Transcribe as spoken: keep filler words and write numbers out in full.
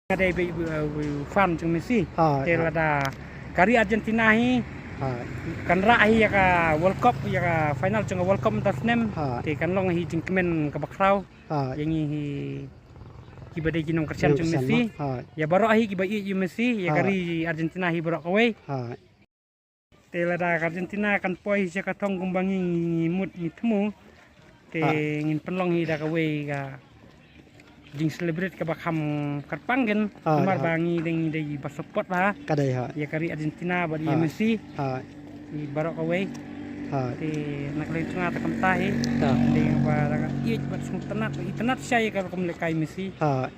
nga dei ba, uh, fan jong Messi. Ha, te ha. Lada ka ri Argentina hi, ha, kan rah hi ïa ka World Cup, ïa ka final jong ka World Cup mynta snem. Ha. Te kan long hi jingkmen kaba khraw. Ha. Ïa ngi hi kiba dei ki nongkyrshan jong Messi. Ha. Ïa baroh hi kiba ïeit ïa Messi, ïa ka ri Argentina hi baroh kawei. Ha. Te lada ka Argentina kan poi sha ka thong kumba ngi, ngi mut ngi thmu. Te ngin pynlong hi da kawei ka jing celebrate kaba kham kyrpang ken. Ha, namar ba ngi dei, ngi dei ba support ba. Ka dei ha. Ïa ka ri Argentina bad ïa Messi. Ha. Ïa baroh kawei. Ha. Te na ka liang jong nga te kumta hi. Ha. Dei ba da ka ïeit bad sngewtynnat, itynnat sha ïa ka rukom lehkai Messi. Ha.